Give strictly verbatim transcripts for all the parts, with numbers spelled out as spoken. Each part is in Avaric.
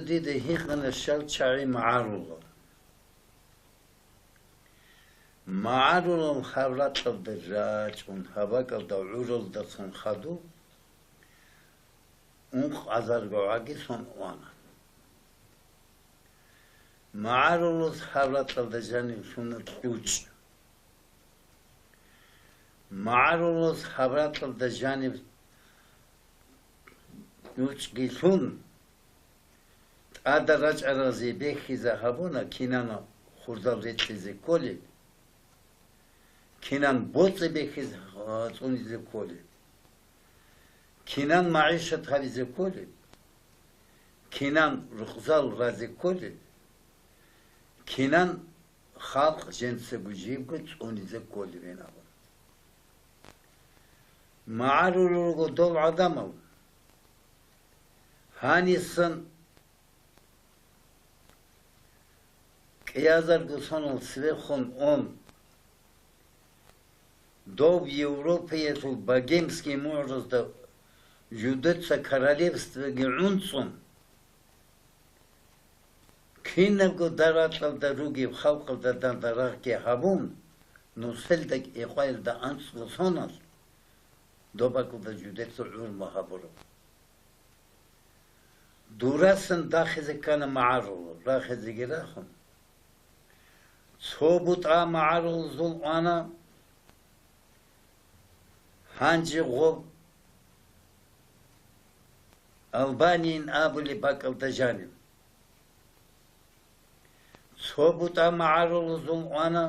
Дида гьикъана щал чагӀи магӀарулал. МагӀарулал гьаб ракьалда рачӀун, гьаб бакӀалда гӀуралдасан хадуб, ункъазарго гӀаги сон вана. МагӀарулаз гьаб ракьалда жаниб лъуна кьучӀ. МагӀарулаз гьаб ракьалда жаниб кьучӀги лъун, тӀада рачӀаразе бехьизе гьабуна, кинан хурдал рекьизе кколеб, кинан боцӀи бехьизе, а, цӀунизе кколеб, кинан магӀишат гьабизе кколеб, кинан рукъзал разе кколеб, кинан халкъ жинцаго жибго цӀунизе кколебин абун. МагӀарулел руго дол гӀадамал. Гьанисан кӀиазарго сонал цебехун ун, дов Европаялъул богемский мугӀрузда Жудеца королевствоги гӀунцӀун, кинабго даракьалда ругеб халкъалда дандарагъги гьабун, нусилда кӀикъоялда анцӀго сонал доб бакӀалда жудеца гӀурма гьабураб. Дурасан дахизе ккана магӀарулал, рахизеги рахун. Цо бутӀа магӀарулазул ана, гьанже гъоб Албаниян абулеб бакӀалда жаниб. Цо бутӀа магӀарулазул ана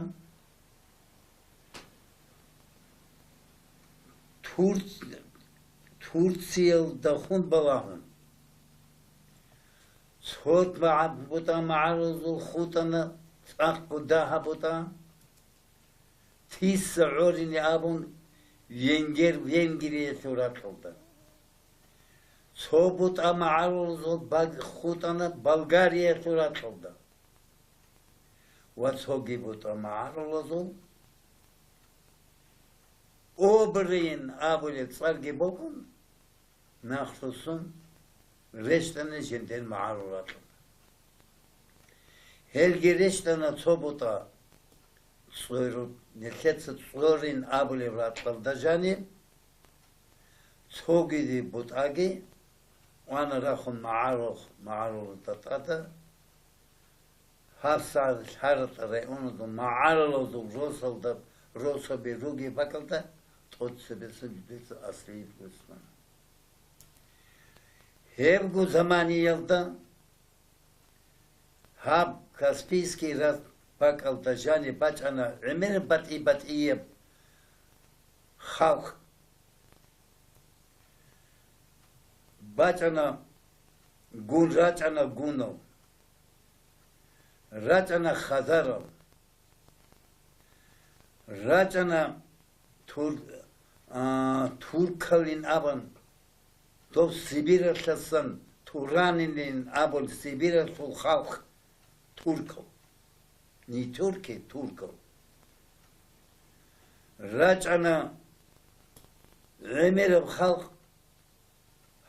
Тур-, Турциялдахун балагьун. Цо магӀа-, бутӀа магӀарулазул хутӀана цӀакъго дагьаб бутӀа, Тисса гӀорине абун, Венгер-, Венгриялъул ракьалда. Цо бутӀа магӀарулазул баг-, хутӀана Болгариялъул ракьалда. Ва цоги бутӀа магӀарулазул Обрин абулеб цӀарги бокьун, нахрусун рещтӀана жиндир магӀарул ракьалда. Гьелги рещтӀана цо бутӀа цӀору-, нилъеца ЦӀорин абулеб ракьалда жаниб, цогиди бутӀаги вана рахун магӀарул-, магӀарулда тӀада, гьабсагӀат ЛъаратӀа районалда магӀарулазул росалда, росаби ругеб бакӀалда тӀоцебесеб жидеца аслияб росмана. Гьебго заманиялда гьаб Каспийский рат бакӀалда жаниб бачӀана гӀемер батӀи-батӀияб халкъ. БачӀана гун, рачӀана гунал, рачӀана хазарал, рачӀана тур-, а, туркалин абун, дов Сибиралъасан туранилин абун Сибиралъул халкъ туркал. Не тюрки, туркал. РачӀана гӀемераб халкъ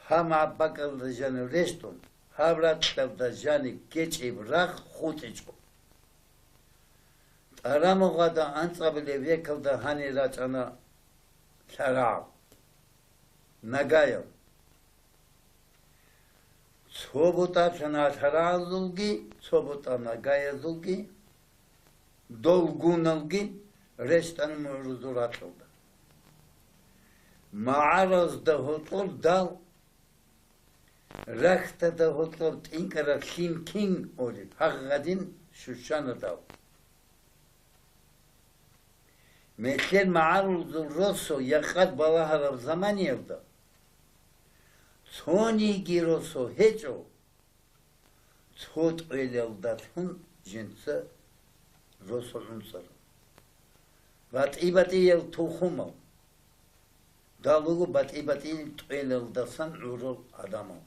гьаб бакӀалда жанив рещтӀун, гьаб ракьалда жанив ккечӀеб рагъ хутӀичӀо. ТӀарамугъада анцӀабилеб векалда гьанир рачӀана лъарагӀал, нагаял. Цо бутӀа лъана лъарагӀазулги, цо бутӀа нагаязулги, долгуналги рещтӀана мугӀрузул ракьалда. МагӀаразда гьоркьор дал, рахьтада гьоркьор тӀинкӀараб лъим кин олеб, гьагъадин щущана дал. Мехьер магӀарулазул росо якъад балагьараб заманиялда, цониги росо гьечӀо, цо тӀвелалдалъун жинца росо гӀунцӀарал. БатӀи-батӀиял тухумал. Дал руго батӀи-батӀиял тӀвелалдасан гӀурал гӀадамал.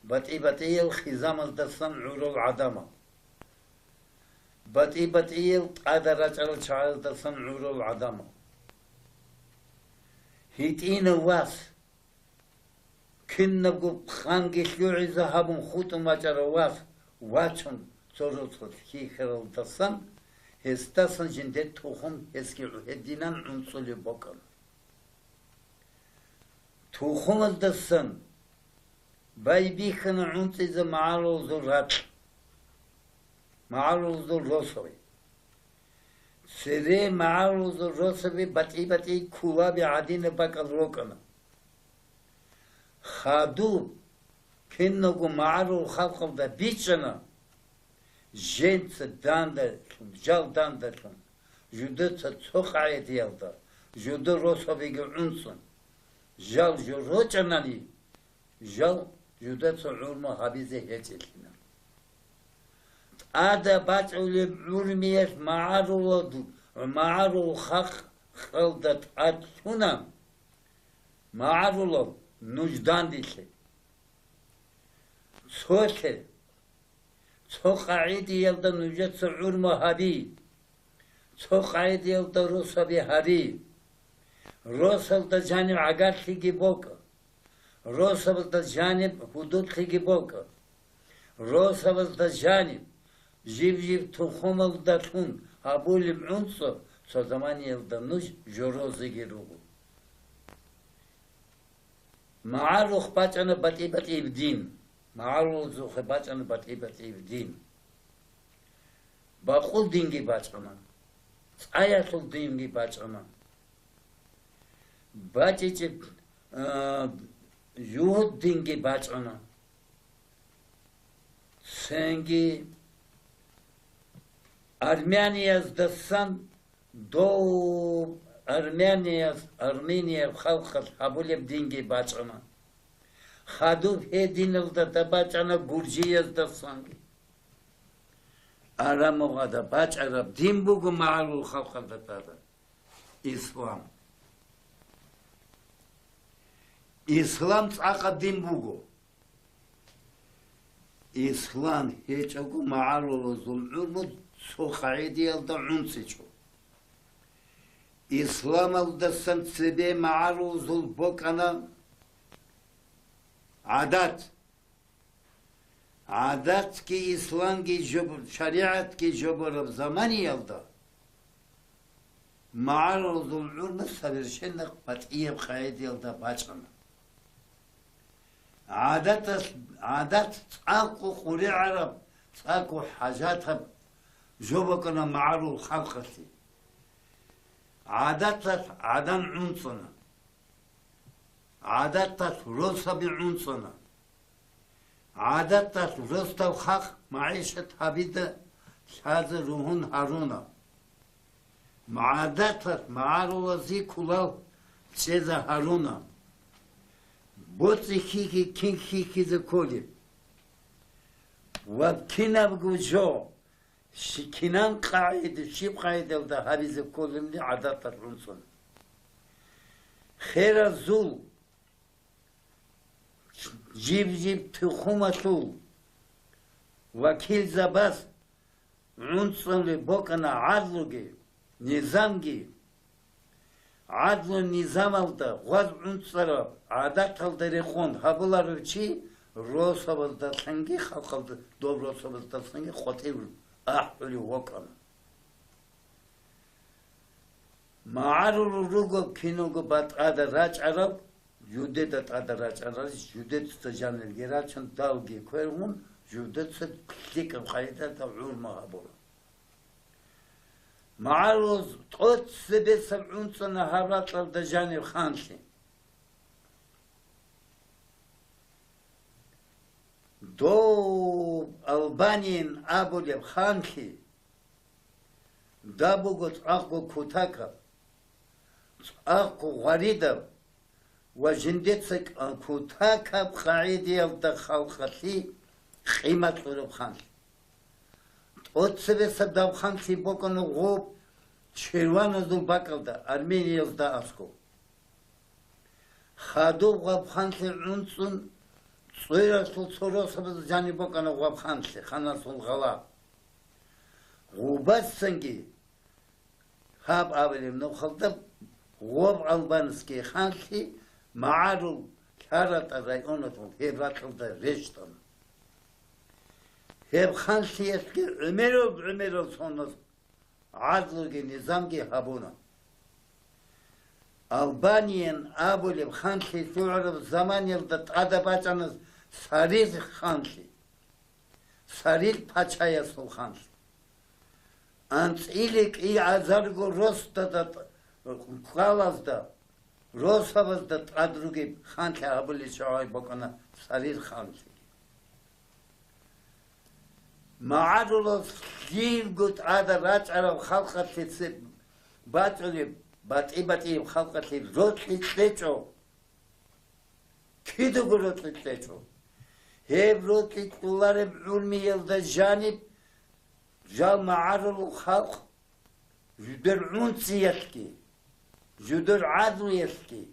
БатӀи-батӀиял хизамаздасан гӀурал гӀадамал. БатӀи-батӀиял тӀада рачӀарал чагӀаздасан гӀурал гӀадамал. ГьитӀинав вас, Кинабго къанги лъугӀизе гьабун хутӀун вачӀарав вас вачун цо росулъ хьихьаралдасан, гьесдасан жиндир тухум гьесги гьединан гӀунцӀулеб букӀана. Тухумаздасан байбихьана гӀунцӀизе магӀарулазул ракь, магӀарулазул росаби. Цере магӀарулазул росаби батӀи-батӀи кулаби гӀадинаб бакӀал рукӀана. Хадуб киналго магӀарул халкъалда бичӀчӀана, жинца дандалъун, жал дандалъун, жудаца цо къагӀидаялда, жудар росабиги гӀунцӀун, жал жо рочӀанани, жал жудаца гӀурма гьабизе гьечӀелъина. ТӀада бачӀулеб гӀурмиялъ магӀарулад-, магӀарул халкъалда тӀад лъуна, магӀарулал нуж данделъе. Цолъе, цо къагӀидаялда нужеца гӀурма гьаби, цо къагӀидаялда росаби гьари. Росалда жаниб гӀагарлъиги бокӀа, росабазда жаниб гьудуллъиги бокӀа, росабазда жаниб жиб-жиб тухумалдалъун гьабулеб гӀунцӀу цо заманиялда нуж жорозеги руго. МагӀарухъ бачӀана батӀи-батӀияб дин. МагӀарулазухъе бачӀана батӀи-батӀияб дин. Бакъул динги бачӀана. ЦӀаялъул динги бачӀана. БачӀичӀеб, а, жугьут динги бачӀана. Цинги армянияздасан дов армянияс, арменияб халкъалъ гьабулеб динги бачӀана. Хадуб гьединалда тӀад бачӀана гуржияздасанги. Арамугъада бачӀараб дин буго магӀарул халкъалда тӀада ислам. Ислам цӀакъаб дин буго. Ислам гьечӀого магӀарулазул гӀумру цо къагӀидаялда гӀунцӀичӀо. Исламалдасан цебе магӀарулазул бокӀана гӀадат. ГӀадатги исламги жоб-, шаригӀатги жобараб заманиялда магӀарулазул гӀумру совершенно батӀияб къагӀидаялда бачӀана. ГӀадаталъ-, гӀадат цӀакъго къуригӀараб, цӀакъго хӀажатаб жо букӀана магӀарул халкъалъе. ГӀадаталъ гӀадан гӀунцӀана. ГӀадаталъ росаби гӀунцӀана. ГӀадаталъ росдал халкъ магӀишат гьабида лъазе ругьун гьаруна. МагӀадаталъ магӀарулазе кулал чӀеза гьаруна. БоцӀи хьихьи кин хьихьизе кколеб? Ва кинабго жо, щи-, кинан къагӀида, щиб къагӀидалда гьабизе кколебли гӀадаталъ гӀунцӀун. Херазул жиб-жиб тухумалъул вакилзабаз гӀунцӀулеб букӀана гӀадлуги, низамги. ГӀадлу-низамалда гъваз гӀунцӀараб гӀадаталда рекъон гьабуларев чи росабаздалъанги халкъалда, доб росабаздалъанги къватӀив ахӀулев вукӀана. МагӀарулал руго киналго батӀада рачӀарал, жудеда тӀада рачӀарал, жудецаца жанирги рачун, далги квергъун, жудеца лъикӀаб къайдада гӀурма гьабула. МагӀарулаз тӀоцебесеб гӀунцӀана гьаб ракьалда жаниб ханлъи. Дов Албаниян абулеб ханлъи, даб буго цӀакъго кутакаб, цӀакъго гъваридаб ва жиндеца кутакаб къагӀидаялда халкъалъе къимат кьураб ханлъи. ТӀоцебесеб даб ханлъи букӀана гъоб черваназул бакӀалда, Армениялда аскӀоб. Хадуб гъаб ханлъи гӀунцӀун, цӀералъул цо росабазда жаниб букӀана гъаб ханлъи, ханасул гъала. Гъубасанги гьаб абулеб нухалда гъоб албанский ханлъи магӀарул ХӀаратӀа районалъул гьеб ракьалда рещтӀана. Гьеб ханлъиялъги гӀемерал-гӀемерал соназ гӀадлуги низамги гьабуна. Албаниян абулеб ханлъи лъугӀараб заманиялда тӀада бачӀана Сарир ханлъи, Сарир пачаясул ханлъи. АнцӀила кӀиазарго росдада, кӀалазда, росабазда тӀад ругеб ханлъи абулел чагӀи букӀана Сарир ханлъи. МагӀарулал лъилго тӀада рачӀарал халкъалъе цеб бачӀунеб, батӀи-батӀияб халкъалъе рокьи кьечӀо. Кидаго рокьи кьечӀо. Гьеб рокьи кьолареб гӀурмиялда жаниб жал магӀарулал халкъ жидер гӀунцӀиялъги, жидер гӀадлуялъги,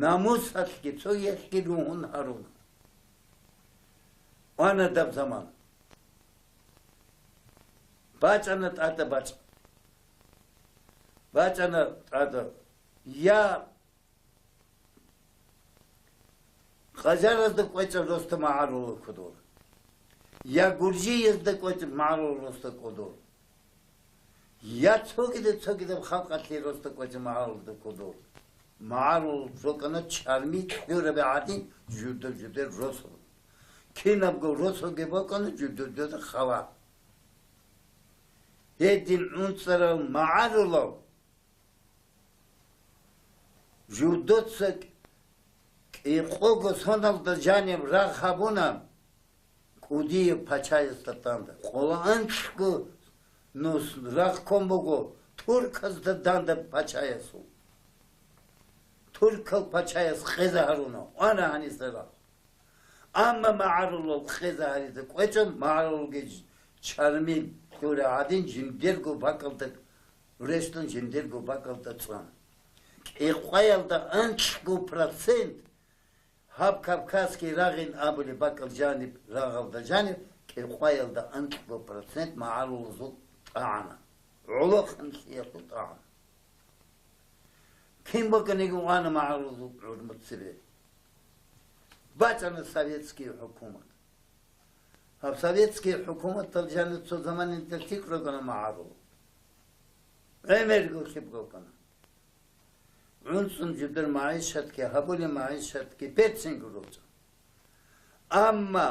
намусалъги цоялъги ругьун гьаруна. Вана даб заман. БачӀана тӀада бачӀ. БачӀана тӀада. Я Къазаразда кӀвечӀеб росда магӀарулал кодор, я гуржиязда кӀвечӀеб магӀарулал росда кодор, я цогидаб-цогидаб халкъалъе росда кӀвечӀеб магӀарулалда кодор. МагӀарулал рукӀана чарми кьураби гӀадин жудер-жудер росу. Кинабго росуги букӀана жудер-жудер хала. Гьедин гӀунцӀарал магӀарулал Журдоца кӀикъого соналда жаниб рагъ гьабуна кӀудияб пачаясда данде. Къоло анлъго нус рагъ ккун буго турказда данде пачаясул. Туркал пачаяс къезе гьаруна, вана гьаниса рагъ. Амма магӀарулал къезе гьаризе кӀвечӀо, магӀарулги чармил кьура гӀадин, жиндирго бакӀалда рещтӀун, жиндирго бакӀалда цӀун. КӀикъваялда анлъго процент гьаб Кавказский рагъин абулеб бакӀал жаниб, рагъалда жаниб, кӀикъваялда анлъго процент магӀарулазул тӀагӀана, гӀолохъанлъиялъул тӀагӀана. Кин букӀаниги вана магӀарулазул гӀурму цебе. БачӀана советский хӀукумат. Гьаб советский хӀукуматалъ жаниб цо заманалда лъикӀ рукӀана магӀарул. ГӀемерго лъикӀ рукӀана. ГӀунцӀун жидер магӀишатги гьабулеб, магӀишатги берцинго рукӀана. Амма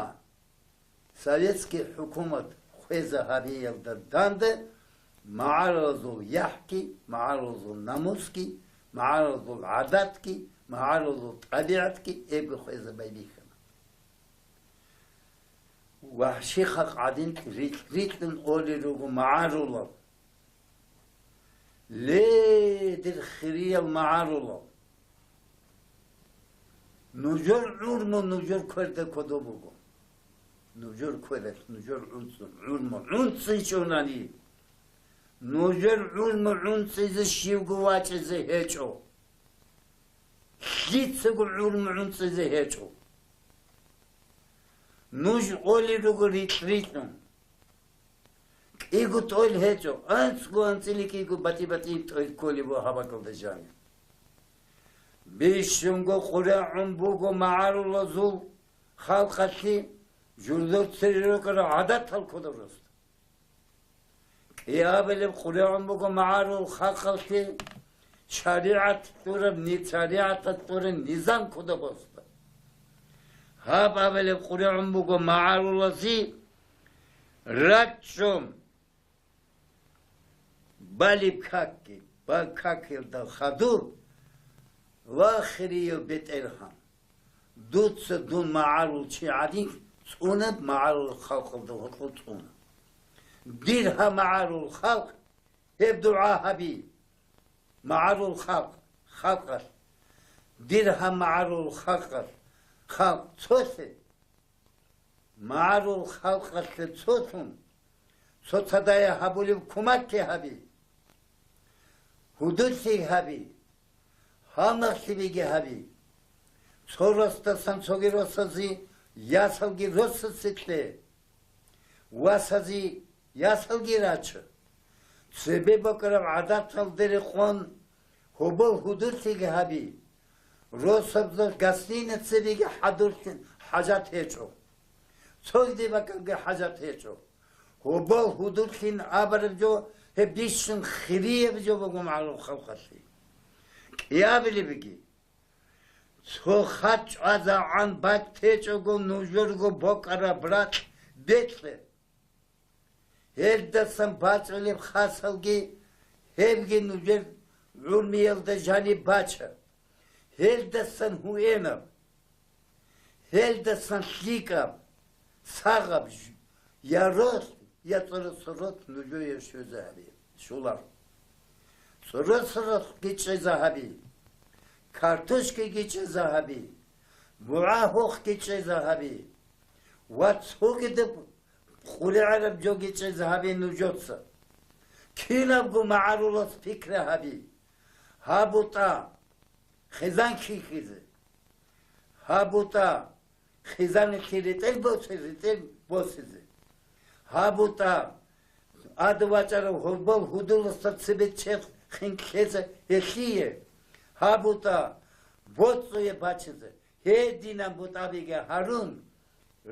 советский хӀукумат хвезе гьабиялда данде магӀарулазул яхӀги, магӀарулазул намусги, магӀарулазул гӀадатги, магӀарулазул тӀабигӀатги эбго хвезе байбихьана. ВахӀши халкъ гӀадин рикь-, рикьун олел руго магӀарулал. Ле, дир хириял магӀарулал! Нужер гӀурму нужер кверда кодоб буго. Нужер квералъ, нужер гӀунцӀ-, гӀурму гӀунцӀичӀонани, нужер гӀурму гӀунцӀизе щивго вачӀизе гьечӀо. Лъицаго гӀурму гӀунцӀизе гьечӀо. Нуж олел руго рикь-рикьун. КӀиго тӀойл гьечӀо, анцӀго анцӀила кӀиго батӀи-батӀи тӀойл кколеб буго гьаб бакӀалда жаниб. Бищунго къурагӀун буго магӀарулазул халкъалъе журдоцере рукӀарал гӀадатал кодоб росда. КӀиабилеб къурагӀун буго магӀарул халкъалъе шаригӀат кьураб ни-, шаригӀаталъ кьураб низам кодоб росда. Гьаб абилеб къурагӀун буго магӀарулазе рачӀчӀун балеб какги, ба-, какилда хадуб, ва хирияв БетӀергьан, дуца дун магӀарул чи гӀадин цӀунаб, магӀарул халкъалда гьоркьоб цӀуна. Дир гьаб магӀарул халкъ, гьеб дугӀа гьаби, магӀарул халкъ, халкъалъ. Дир гьаб магӀарул халкъалъ, халкъ цолъе, магӀарул халкъалъе цолъун, цоцадая гьабулеб кумакги гьаби, гьудуллъи гьаби, гьалмагълъи биги гьаби. Цо росдасан цоги росазе ясалги росасе кье, васазе ясалги рача. Цебе букӀараб гӀадаталде рекъон гьобол гьудуллъиги гьаби. Росабазда гостиницабиги хӀадурлъин хӀажат гьечӀо. Цогидаб бакӀалги хӀажат гьечӀо. Гьобол гьудуллъин абараб жо гьеб бищун хирияб жо буго магӀарул халкъалъе. КӀиабилебги, цо хат чӀвазегӀан бакӀ течӀого нужерго бокӀараб ракь бекье. Гьелдасан бачӀунеб хасалги гьебги нужер гӀурмиялда жаниб бача. Гьелдасан гьуинаб, гьелдасан лъикӀаб, сагъаб ж-, я ролъ, я цӀоросоролъ нужее щвезе гьаби, щулар. ЦӀоросоролъги чӀезе гьаби, картошкаги чӀезе гьаби, бугӀа-гьохги чӀезе гьаби ва цогидаб къулигӀараб жоги чӀезе гьаби нужеца. Кинабго магӀарулас пикра гьаби. Гьаб бутӀа, хизан хьихьизе. Гьаб бутӀа, хизанилъе ретӀел босе-, ретӀел босизе. Гьаб бутӀа, ада вачӀарав гьобол гьудуласда цебе черх хинкьлъезе гьелъие. Гьаб бутӀа, боцӀуе бачизе. Гьединаб бутӀабиги гьарун,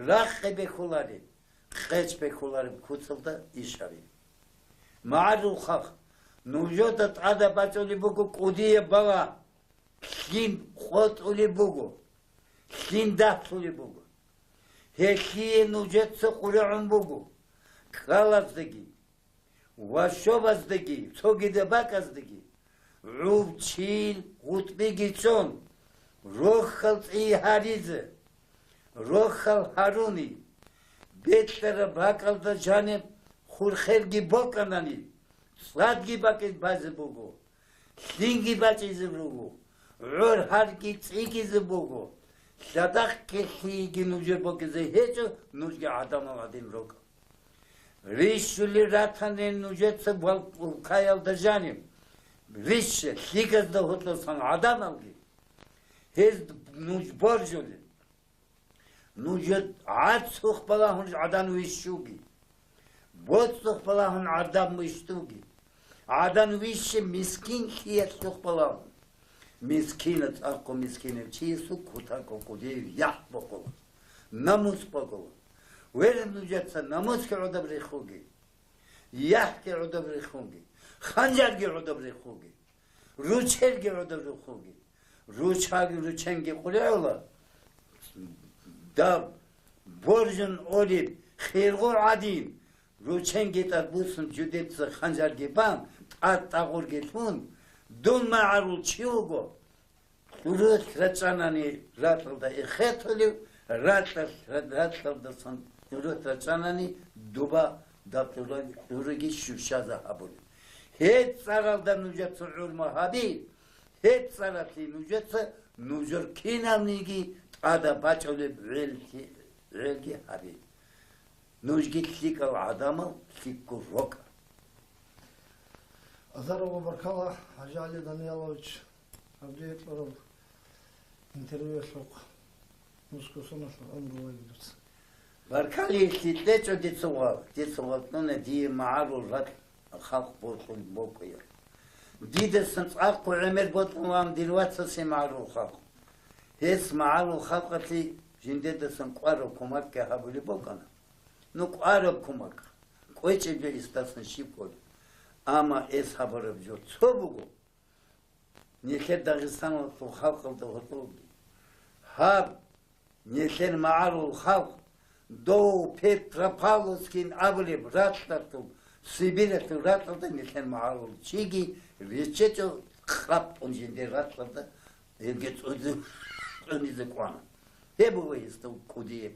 ракъи бехулареб, къеч бехулареб куцалда иш гьаби. МагӀарул халкъ, нужеда тӀада бачӀулеб буго кӀудияб бала. Лъим къотӀулеб буго, лъим дагьлъулеб буго. Гьелъие нужеца къулегӀун буго, кӀалаздаги, ващобаздаги, цогидаб бакӀаздаги, гӀубчил гъутӀбиги чӀун, рохьал цӀи гьаризе, рохьал гьаруни, бекьараб бакӀалда жаниб хурхерги бокӀанани, цӀадги бакӀизе базе буго. Лъимги бачӀизе буго, гӀорхӀарги цӀикӀкӀизе буго, лъадахъги лъиги нужер бокӀизе гьечӀо, нужги гӀадамал гӀадин рукӀа. Рищулел ратани нужеца вал-, улкаялда жаниб, рища, лъигазда гьоркьосан гӀадамалги, гьез нуж боржулел. Нужер гӀацӀцӀухъ балагьун гӀадан вищуги, боцӀухъ балагьун гӀадан вищуги, гӀадан вище мискинлъиялъухъ балагьун. Мискина цӀакъго мискинав чиясул кутакго кӀудияв яхӀ бокъула, намус бокъула. Вере нужеца намусги гӀодоб рехуги, яхӀги гӀодоб рехуги, ханжарги гӀодоб рехуги. Ручерги гӀодор рухъуги. Ручаги рученги къулегӀула. Даб боржун олиб хиргъу гӀадин, рученги тӀадбуссун жудеца ханжарги бан, тӀад тӀагъурги лъун, дун магӀарул чи вуго. Рухь рачӀанани ракьалда эхетулев, ракьалъ-, ракьалдасан рухь рачӀанани дуба датура-, дураги щущаза гьабулев. Гьеб цӀаралда нужеца гӀурма гьаби, гьеб цӀаралъе нужеца нужер киналниги тӀада бачӀулеб гӀелги, гӀелги гьаби. Нужги лъикӀал гӀадамал, лъикӀго рокӀа. Азарого баркала, ХӀажигӀали Даниялович. Гьаб дие кьураб интервьюялъухъ нусго соналъухъ гӀумру ваги дуца. Баркалиялъе кьечӀо дица гъвал, дица гъвалтӀуна дие магӀарул ракь халкъ бокьун бокӀуя. Дидасан цӀакъго гӀемер бокьун ван дир вацасе магӀарул халкъ. Гьес магӀарул халкъалъе жиндедасан кӀвараб кумакги гьабулеб букӀана. Ну, кӀвараб кумак, кӀвечӀеб жо гьесдасан щиб кӀолеб. Амма гьес гьабураб жо цо буго. Нилъер Дагъистаналъул халкъалда гьоркьоги. Гьаб, нилъер магӀарул халкъ, дов Петропавловскин абулеб ракьалъул, Сибиралъул ракьалда нилъер магӀарул чиги реччечӀо, къапун жиндир ракьалда гьебги цӀунизе, цӀунизе кӀвана. Гьеб буго гьесда кӀудияб.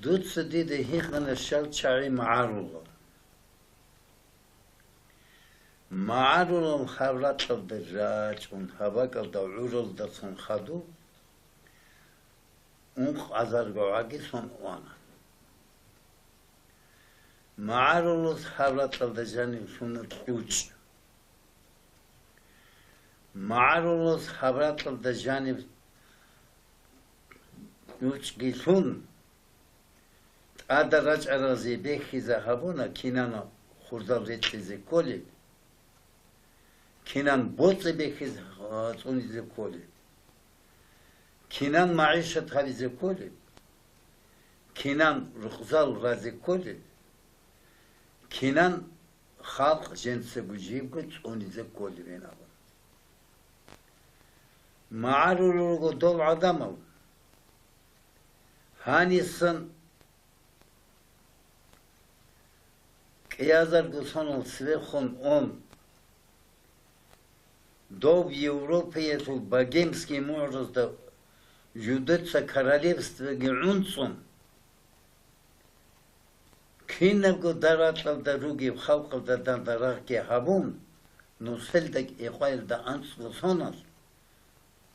Дуца дида гьикъана щал чагӀи магӀарулал. МагӀарулал гьаб ракьалда рачӀун, гьаб бакӀалда гӀуралдасан хадуб, ункъазарго гӀаги сон уана. МагӀарулас гьаб ракьалда жаниб лъуна кьучӀ. МагӀарулас гьаб ракьалда жаниб кьучӀги лъун, тӀада рачӀаразе бехьизе гьабуна, кинан хурзал рекьизе кколеб, кинан боцӀи бехьизе, а, цӀунизе кколеб, кинан магӀишат гьабизе кколеб, кинан рукъзал разе кколеб, кинан халкъ жинцаго жибго цӀунизе кколебин абун. МагӀарулел руго дол гӀадамал. Гьанисан кӀиазарго сонал цебехун ун, доб Европаялъул Богемский мугӀрузда жудеца королевствоги гӀунцӀун, кинабго даракьалда ругеб халкъалда данде рагъги гьабун, нусилда кӀикъоялда анцӀго соналъ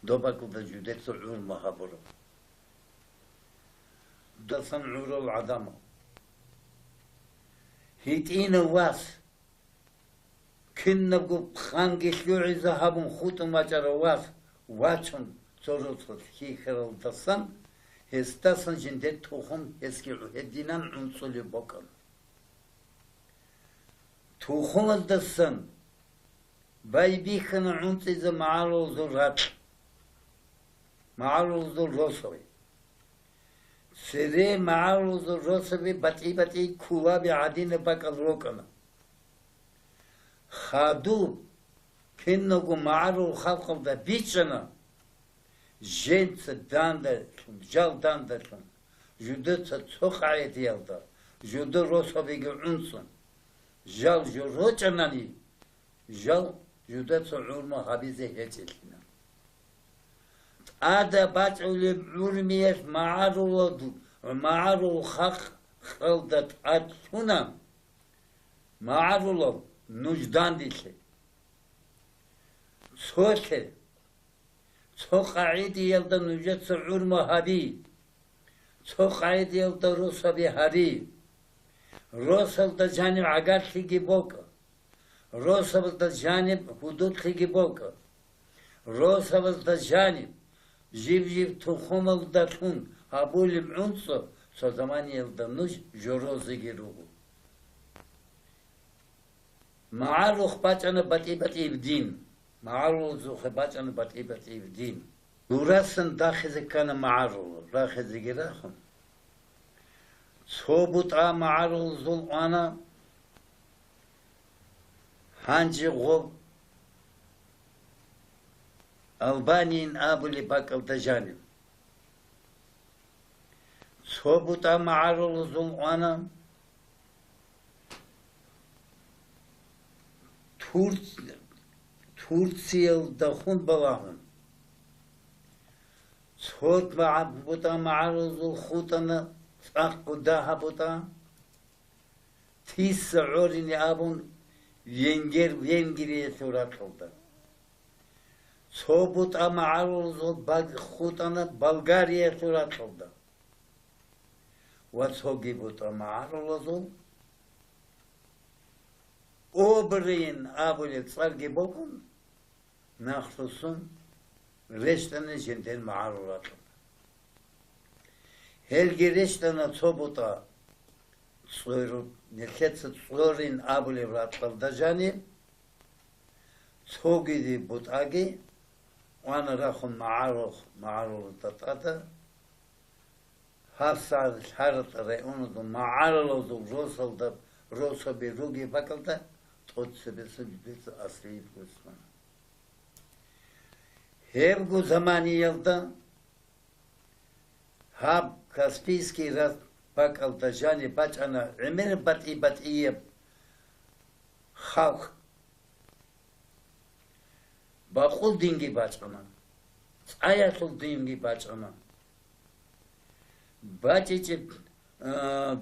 доб бакӀалда жудеца гӀурма гьабураб. Дасан гӀурал гӀадамал. ГьитӀинав вас, кинабго хъанги лъугӀизе гьабун хутӀун вачӀарав вас вачун цо росулъ хьихьаралдасан, гьесдасан жиндир тухум гьесги гьединан гӀунцӀулеб букӀана. Тухумаздасан байбихьана гӀунцӀизе магӀарулазул ракь, магӀарулазул росаби. Цере магӀарулазул росаби батӀи-батӀи кулаби гӀадинаб бакӀал рукӀана. Хадуб киналго магӀарул халкъалда бичӀчӀана, жинца дандалъун, жал дандалъун, жудеца цо къагӀидаялда, жуда росабиги гӀунцӀун, жал жо рочӀанани, жал жудеца гӀурма гьабизе гьечӀелъина. ТӀада бачӀулеб гӀурмиялъ магӀарулал-, магӀарул халкъалда тӀад лъуна, магӀарулал нуж данделъе. Цолъе, цо къагӀидаялда нужеца гӀурма гьаби, цо къагӀидаялда росаби гьари. Росалда жаниб гӀагарлъиги бокӀа, росабазда жаниб гьудуллъиги бокӀа, росабазда жаниб жиб-жиб тухумалдалъун гьабулеб гӀунцӀу цо заманиялда нуж жорозеги руго. МагӀарухъ бачӀана батӀи-батӀияб дин. МагӀарулазухъе бачӀана батӀи-батӀияб дин. Гурасан дахизе ккана магӀарулал, рахизеги рахун. Цо бутӀа магӀарулазул къвана, гьанже гъоб Албанийин абулеб бакӀалда жаниб. Цо бутӀа магӀарулазул къвана Турц-, Турциялдахун балагьун. Цо магӀа-, бутӀа магӀарулазул хутӀана цӀакъго дагьаб бутӀа. Тисса гӀорине абун, Венгер-, Венгриялъул ракьалда. Цо бутӀа магӀарулазул баг-, хутӀана Болгариялъул ракьалда. Ва цоги бутӀа магӀарулазул Обрин абулеб цӀарги букӀун, нахрусун рещтӀана жиндир магӀарул ракьалда. Гьелги рещтӀана цо бутӀа цӀору-, нилъеца ЦӀорин абулеб ракьалда жаниб, цогиди бутӀаги къвана рахун магӀарухъ, магӀарулазда тӀада, гьабсагӀат ЛъаратӀа районалда магӀарулазул росалда, росаби ругеб бакӀалда тӀоцебесеб жидеца аслияб гӀусмана. Гьебго заманиялда гьаб Каспийский рас бакӀалда жаниб бачӀана гӀемер батӀи-батӀияб халкъ. Бакъул динги бачӀана, цӀаялъул динги бачӀана, бачӀичӀеб, а,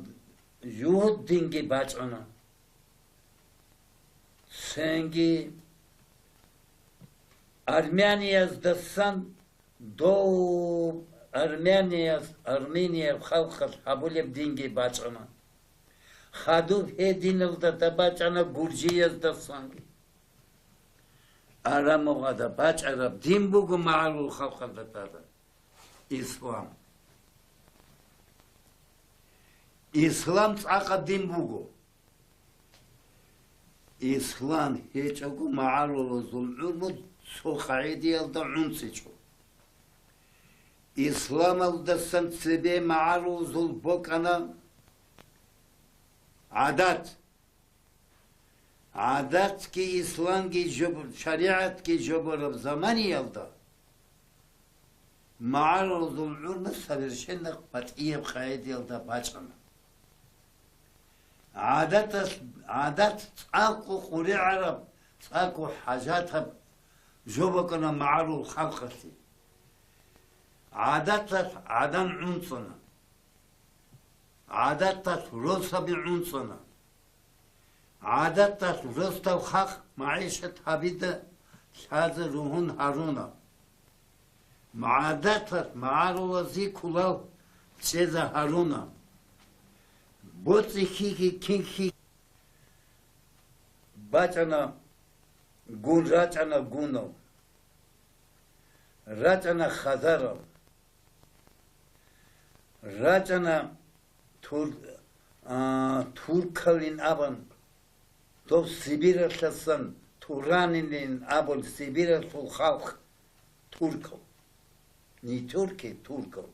жугьут динги бачӀана. Цинги армянияздасан дов армянияз, арменияб халкъалъ гьабулеб динги бачӀана. Хадуб гьединалда дабачӀана гуржияздасанги. Арамугъада бачӀараб дин буго магӀарул халкъалда тӀада ислам. Ислам цӀакъаб дин буго. Ислам гьечӀого магӀарулазул гӀумру цо къагӀидаялда гӀунцӀичӀо. Исламалдасан цебе магӀарулазул бокӀана гӀадат. ГӀадатги исламги жоб-, шаригӀатги жобараб заманиялда магӀарулазул гӀумру совершенно батӀияб къагӀидаялда бачӀана. ГӀадаталъ-, гӀадат цӀакъго къуригӀараб, цӀакъго хӀажатаб жо букӀана магӀарул халкъалъе. ГӀадаталъ гӀадан гӀунцӀана. ГӀадаталъ росаби гӀунцӀана. ГӀадаталъ росдал халкъ магӀишат гьабида лъазе ругьун гьаруна. ГӀадаталъ магӀарулазе кулал чӀеза гьаруна. БоцӀи хьихьи кинхьи бачӀана, гун рачӀана гунал, рачӀана хазарал, рачӀана тур-, а, туркалин абун, дов Сибиралъасан туранилин абун Сибиралъул халкъ туркал. Не турки, туркал.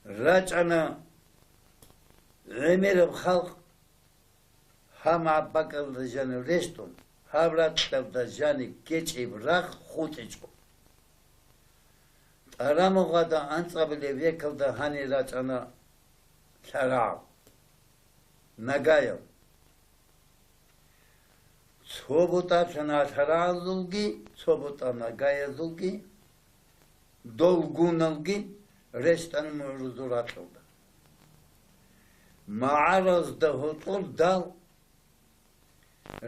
РачӀана гӀемераб халкъ гьаб махӀаббакӀалда жанив рещтӀун, гьаб ракьалда жанив кечӀеб рагъ хутӀичӀо. ТӀарамугъада анцӀабилеб векалда гьанир рачӀана лъарагӀал, нагаял. Цо бутӀа лъана лъарагӀазулги, цо бутӀа нагаязулги, долгуналги рещтӀана мугӀрузул ракьалда. МагӀаразда гьоркьор дал,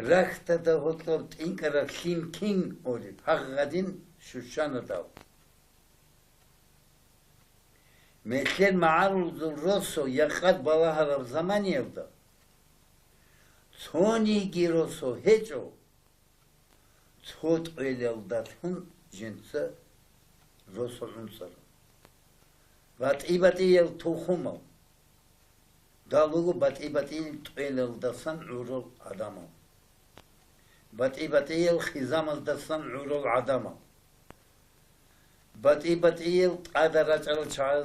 рахьдада гьоркьор тӀинкӀараб лъим кин олеб гьагъадин щущана дал. Мехлъер магӀарулазул росу якъад балагьараб заманиялда цониги росу гьечӀо, цо тӀвелалдалъун жинца росу гӀунцӀарал. БатӀи-батӀиял тухумал. Дал руго батӀи-батӀиял тӀвелалдасан гӀурал гӀадамал. БатӀи-батӀиял хизамаздасан гӀурал гӀадамал. БатӀи-батӀиял тӀада рачӀарал чагӀаз